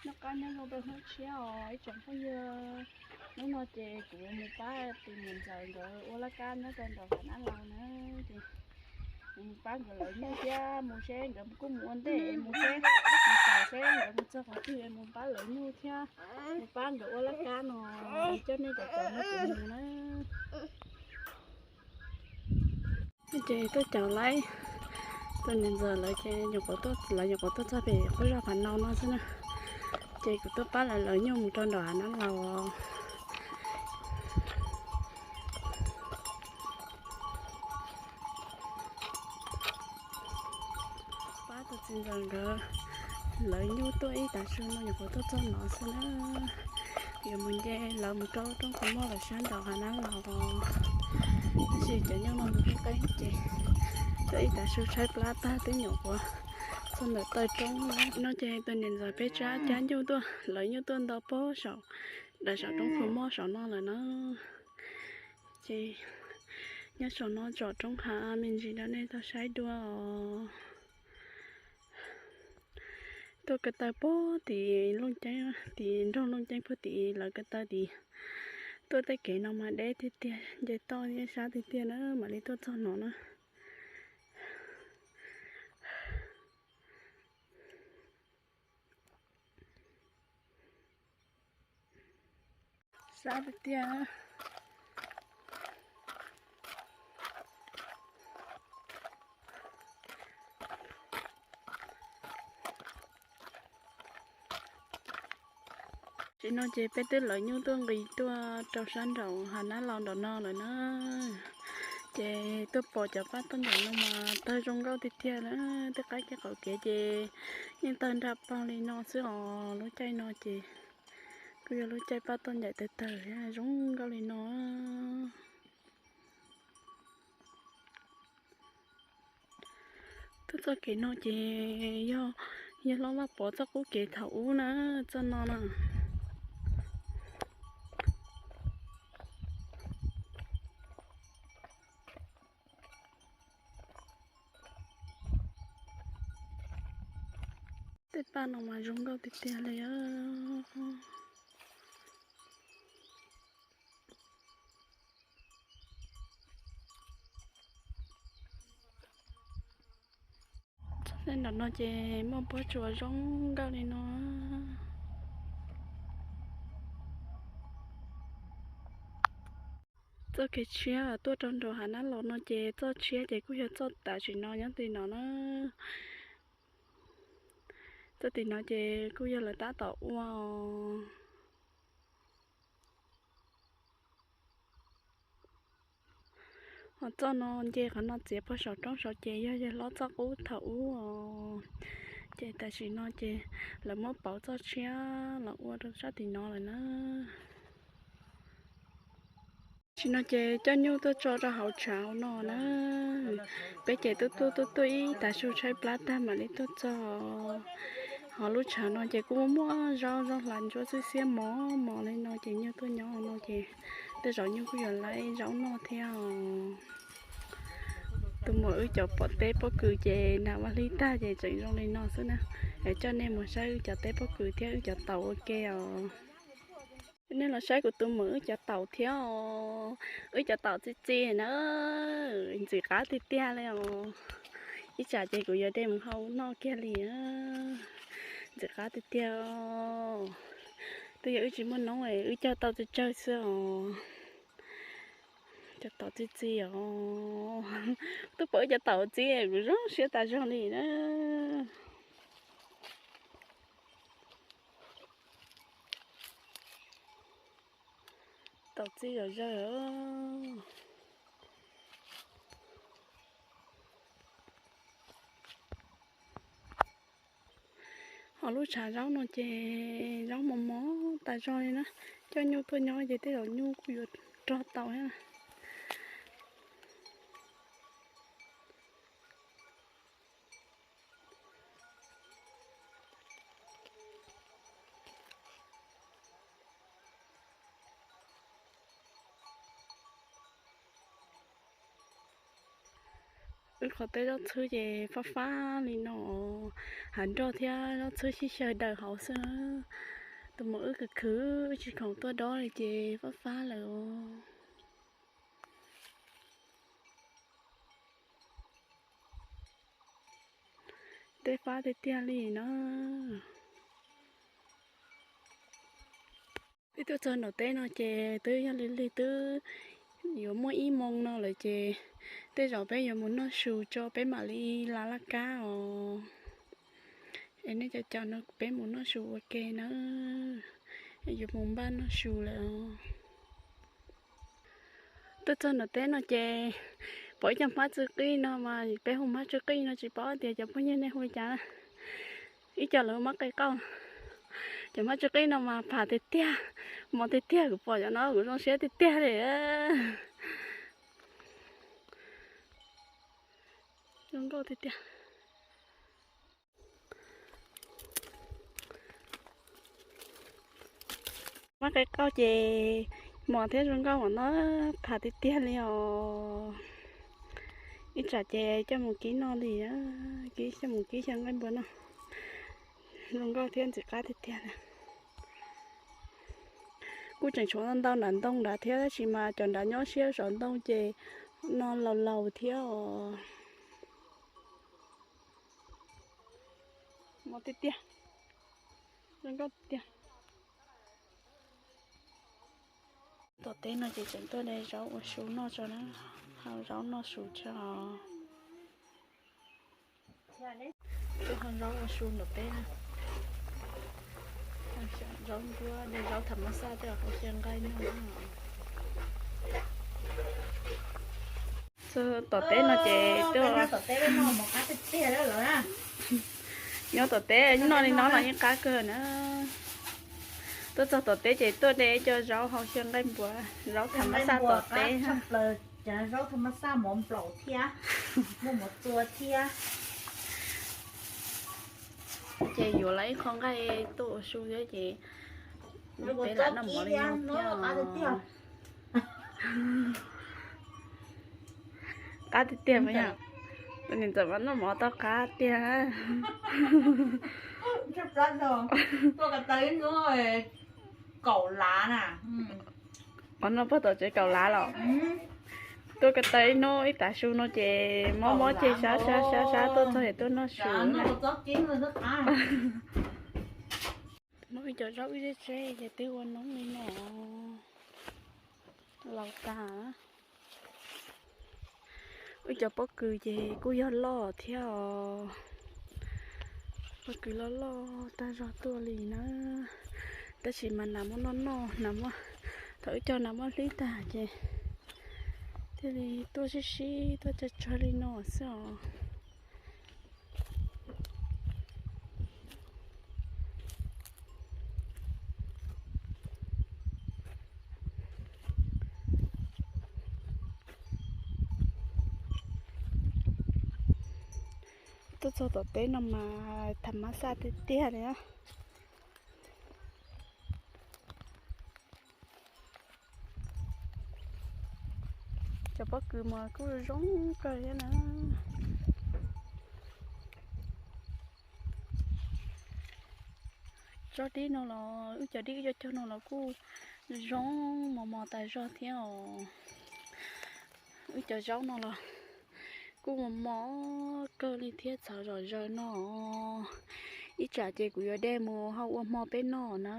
Noj qab nyob zoo rau hnub tshiab os ib tsoom phooj ywg. Hnub no ces kuv mus pab tus niam ntxawm nkawd ua laj kab nyob rau nraum hav nab laus na, ces kuv mus pab nkawd lawv nyuj thiab mus seb nkawd kuj mus ua ntej, mus seb, mus xaus seb nkawd mus txog qhov twg, mus pab lawv nyuj thiab mus pab nkawd ua laj kab no, coj nej cov caum nrog kuv mus na. Ces tuaj caum lawv, tus niam ntxawm lawv ces nyuam qhuav, lawv nyuam qhuav tuaj txog pem qub zos Phav Nau no xwb na. Ces kuv tuaj pab lawv lawv nyuj mus rau nraum hav nab laus. Pab tus txiv ntxawm nkawd lawv nyuj tuaj ib tav su no nyuam qhuav tuaj txog no xwb na. Yuav mus nce lawv mus rau roob qhov muag lawm sab nraum hav nab laus, tab sis cov nyuj no mus qeeb qeeb ces tuaj ib tav su tshaib plab tag twb nyuam qhuav txog ntawm taw roob lawm. No ces tus niam ntxawm peb tsab cab nyuj tuaj, lawv nyuj tuaj nto pog saum, daim saum roob qhov muag saum no lawm na. Ces nyob saum no tsom roob hav me ntsis rau nej tau saib dua os. Tuaj ko taw puag tim Looj Ceeb, tim nroog Looj Ceeb puag tim lawv ko taw tim. Tuaj tej kev no mas deb tiag tiag, nce toj nyob sab tiag tiag na mam li tuaj txog no na. Sab tiag tiag. Tam sim no ces peb twb lawv nyuj tuaj nqis tuaj rau sab nraum hav nab laus nraum no lawm na. Ces tuaj pom cov paj toj ncaim no mas tawg zoo nkauj tiag tiag na. Tej qab kev qaum kev ces yeej tawg nrag pag li no xwb os. Lub caij no ces kuj yog lub caij paj toj ncaim tawg tawg zoo nkauj li no. Tuaj txoj kev no ces yog, yog Hlob Vaj Pov txoj qub kev thaum ub na, txoj no na. Tej paj no mas zoo nkauj tiag tiag li os. Txoj nram no ces muaj pob tsuas zoo nkauj li no. Txoj kev tshiab tuaj rau nraum hav nab laus no ces txoj tshiab ces kuj yog txoj tam sim no nyob tim no na. Txoj tim no ces kuj yog lawv tab tom ua. Ho txoj no nce qhov no txiav puag saum roob saud ces yog yawg hlob txoj qub thaum ub os. Ces tam sim no ces lawv muab pauv txoj tshiab los ua rau sab tim no lawm na. Tam sim no ces coj nyuj tuaj tso rau hauv tshav hauv no na. Peb ces tuaj tuaj tuaj tuaj ib tav su tshaib plab tag mam li tuaj txog. Ho lub tshav no ces kuj muaj zaub, zaub hlav ntsuab xwb, xiab mos mos li no ces nyuj tuaj nyob no ces tej zaum nyuj kuj yuav laib zaub noj thiab os. Tus muam wb cov pom teb pob kws ces nas vaj hlib tag ces tseem zoo li no xwb na. Coj nej mus saib wb cov teb pob kws thiab wb cov taum ua ke os. Nej los saib kuv tus muam wb cov taum thiab os. Wb cov taum txi txiv na, ntxim qab tiag tiag li os. Ib tsam ces kuv yuav de mus hau noj kiag li. Ntxim qab tiag tiag. Twb yog wb tsis muaj noob, wb cog tau tsawg tsawg xwb os. Cov taum txi txiv os. Twb pom wb cov taum txi kuv zoo siab tas zog li na. Taum txi zom zaws. Ho lub tshav zaub no ces zaub mos mos tas zog li na. Coj nyuj tuaj nyob ces tej zaum nyuj kuj yuav rog tau thiab. Wb qhov teb zaub txhwb ces fab fab li no, hav nroj thiab zaub txhwb sib xyaw daws hauv xwb. Tus muam wb khwv khwv tsis khoom tuaj dob li ces fab fab lawm os. Teb fab tiag tiag li na. Peb tuaj txog nram teb no ces twb yog lig lig twb yuav muaj ib moo no lawm ces tej zaum peb yuav mus noj su tso peb mam li la laj kab os. Es nej cov caum no peb mus noj su ua ke na. Yuav mus npaj noj su lawm os. Tuaj txog nram teb no ces pom ib co hmab txwv qij no mas peb hu hmab txwv qij no tsis paub tias cov phooj ywg nej hu li cas. Ib co lawv hu hmab qe qauj. Cov hmab txwv qij no mas pham tiag tiag, mos tiag tiag, kuv pom cov no kuv zoo siab tiag tiag li. Zoo nkauj tiag tiag. Hmab qe qauj ces mos thiab zoo nkauj ua no, pham tiag tiag li os. Ib tsam ces coj mus kib noj li, kib coj mus kib xyaw nqaij npua noj. Zoo nkauj thiab ntxim qab tiag tiag li. Kuj tseem tshuav ntau nram ntoo nrad thiab tab sis mas cov nrad nyob siab saum ntoo ces no laus laus thiab os. Mos tiag tiag, zoo nkauj tiag. Tom teb no ces tseem tuaj de zaub ua su noj tso na, hau zaub noj su tso. Tuaj hau zaub ua su nram teb na. Zaub nruab, de zaub tham mas xaj tej hau xyaw nqaij noj. Tom teb no ces tuaj, nyob tom teb noj li no los yeej qab kawg na. Tuaj txog tom teb ces tuaj de cov zaub hau xyaw nqaij npua, zaub tham mas xaj tom teb. Zaub tham mas xaj mov nplaum thiab, muaj mov txua thiab. Ces yuav lawv ib qho nqaij tuaj ua su thiab ces peb lam noj mov li no thiab. Qab tiag tiag mas yog, tus niam ntxawm mas noj mov tau qab tiag. Tuaj ko taw ib hnub kaum lav na. Qhov no pog tom tsev kaum lav los. Tuaj ko taw ib hnub ib tav su no ces mob mob ceg sab sab sab sab tuaj txog es tuaj noj su. Hnub ib cov zaub ib zeb tseb ces twb ua noob li no laus tas. Wb cov pob kws ces kuj yog loj thiab os. Pob kws loj loj tag zog tuaj li na. Tab sis mas nas muab noj noj, nas muab, thaum wb cog nas muab hlib tag ces thiaj li tuaj sib sib tuaj tsawg tsawg li no xwb os. Tuaj txog tom teb no mas tham mas xaj tiag tiag li na. Cov pob kws mas kuj zoo kawg thiab na. Tsob dib no los, wb cov dib wb cog cog no los kuj zoo mos mos tas zog thiab os. Wb cov zaub no los kuj mos mos kawg li thiab, txhawv zom zaws no. Ib tsam ces kuv yuav de mus hau ua hmo peb noj na.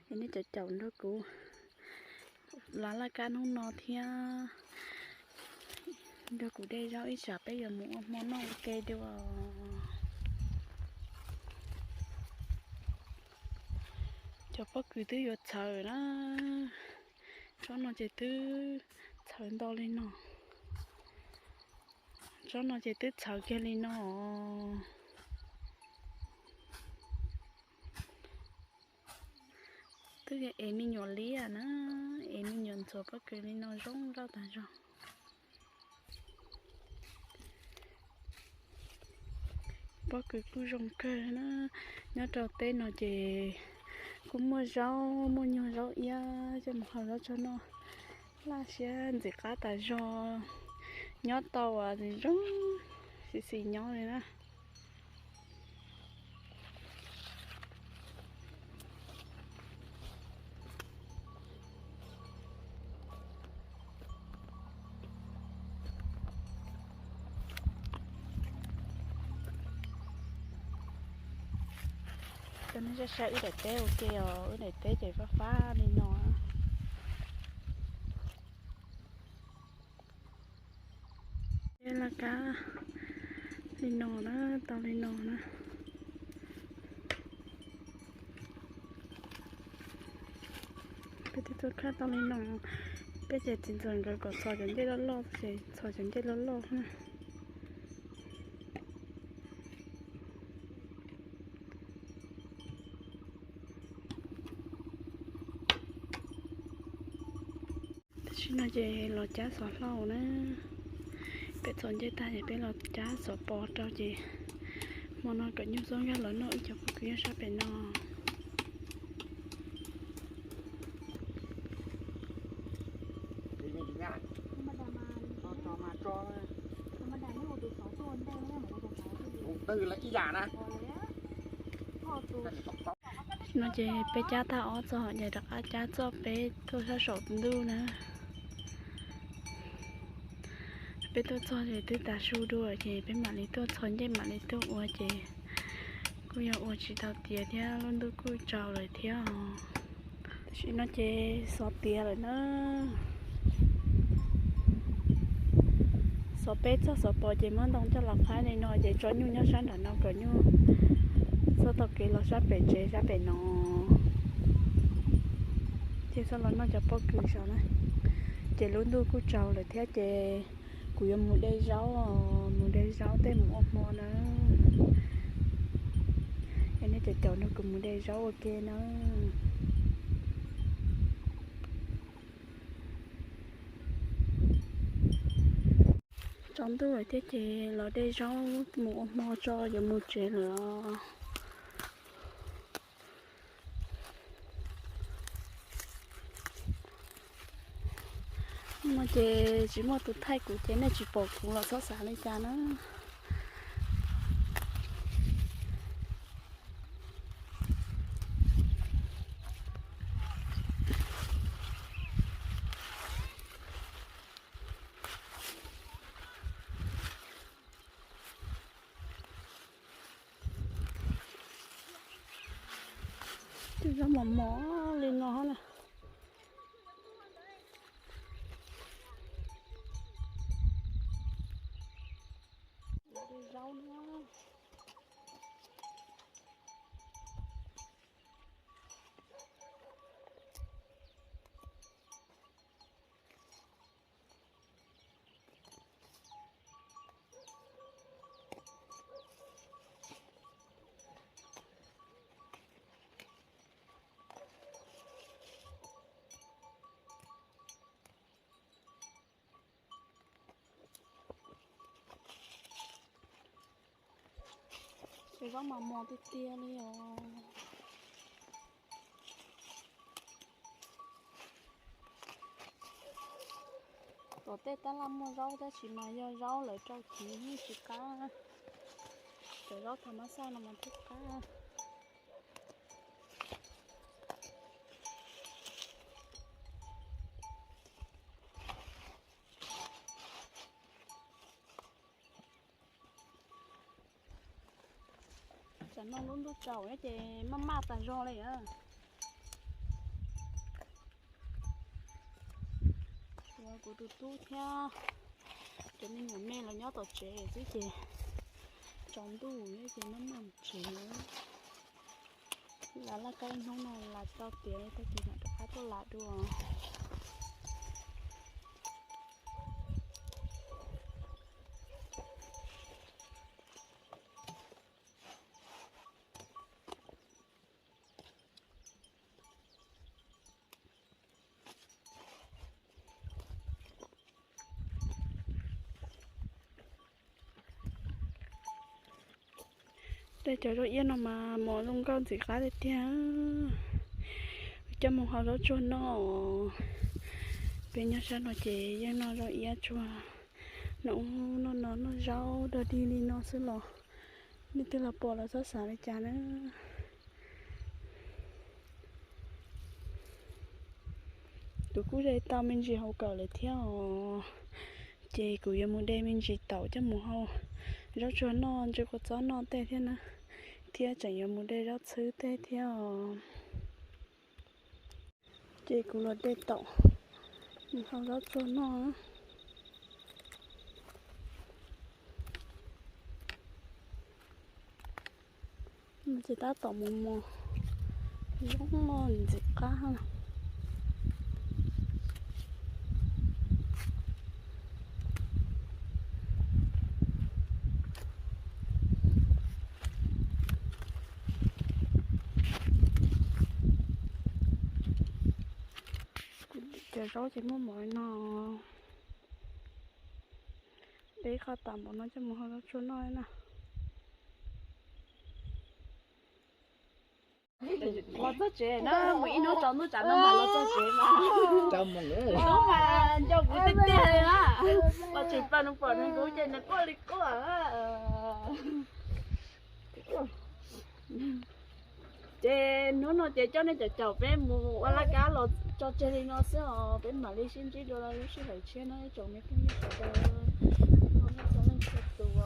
Es nej cov caum nrog kuv lav laj kab hnub no thiab nrog kuv de zaub, ib tsam peb yuav mus ua hmo noj ua ke dua. Cov pob kws twb yuav txhawv na. Tsob no ces twb txhawv ntau li no. Tsob no ces twb txhawv kiag li no. Twb es me nyuam liab na, es me nyuam ntxuav pob kws li no zoo nkauj tas zog. Pob kws kuj zoo kawg na. Nyob rau teb no ces kuj muaj zaub, muaj nyuag zaub iab coj mus hau zaub tso noj, laj siab ntxim qab tas zog. Nyob tau uas zoo xis xis nyob li na. Coj nej saib saib wb daim teb ua ke os, wb daim teb ces fab fab li no. Peb laj kab li no na, tau li no na. Peb twb tuaj khawb tau li no, peb ces txiv ntxawm nkawd kom txhos cov ncej loj loj, ces txhos cov ncej loj loj na. Tam sim no ces los cab xov hlau na. Peb txhos ncej tag ces peb los cab xov pos rau ces hmo no kom nyuj txob nkag los noj ib co pob kws nyob sab pem no. No ces peb cab tag ob txoj ces rov qab cab txoj peb tuaj sab saum ntuj na. Peb tuaj txog ces twb tas su dua ces peb mam li tuaj txhos ncej mam li tuaj ua ces kuj yog ua tsis tau tiav thiab, lub ntuj kuj tsaus lawm thiab os. Tam sim no ces xov tiav lawm na. Xov peb txoj xov pos ces muab ntoo coj los qhaib li no ces tso nyuj nyob sab nram no kom nyuj txhob tau kev los sab pem tsev sab pem no. Ces txhob los noj cov pob kws saud na. Ces lub ntuj kuj tsaus lawm thiab ces kuv yuav mus de zaub, mus de zaub tej mus ua hmo na. Es nej caum caum nrog kuv mus de zaub ua ke na. Tsaus ntuj lawm thiab ces los de zaub mus ua hmo tso yuav mus tsev lawm os. No ces tsis muaj tus thaij kuv ces nej tsis pom kuv los txhob xav li cas na. Cov zaub mos mos li no na. Zaub na. Ces zaub mas mos tiag tiag li os. Tom tej tab laj muaj zaub tab sis mas yog zaub lawv rau kiv yeej tsis qab. Cov zaub thaum mab xaj no mas thiaj qab. Tsam no lub ntuj tsaus ces maj maj tas zog li. Kuv tus tub thiab cov me nyuam me los nyob tom tsev xwb ces tsaus ntuj ces maj maj mus tsev. Lam laj kab ib hnub no lam tsis tau tiav li, tag kis mam rov qab tuaj lam dua. Tej cov zaub iab no mas mos zoo nkauj ntxim qab tiag tiag. Coj mus hau zaub tsuag noj. Peb nyob sab no ces yeej noj zaub iab tsuag, Noj no noj zaub dog dig li no xwb los leej twg los pom los txhob xav li cas na. Kuv kuj de tau me ntsis hauv kawm lawm thiab os. Ces kuv yuav mus de me ntsis taum coj mus hau zaub tsuag noj, ntsis kua txob noj tej thiab na, thiab tseem yuav mus de zaub txhwb tej thiab os. Ces kuv los de taum mus hau zaub tsuag noj. Ces tab tom mus mos, zoo ntxim qab. Cov zaub ces muaj mov no, de ib qho taum npaum no coj mus hau zaub tsuag noj na. Los txog tsev na, mus ib hnub tsaus ntuj tsam no mam los txog tsev mas. Hnub mas nco kuv tiag tiag li na. Los tseem plaws nws pom nws kuv ces nws quaj li quaj. Ces hnub no ces coj nej caum caum peb mus ua laj kab los tso tseg li no xwb os, peb mam li sib ntsib dua lub sij hawm tshiab na ib tsoom me phooj ywg sawv daws. Ua tsaug nej txhua tus.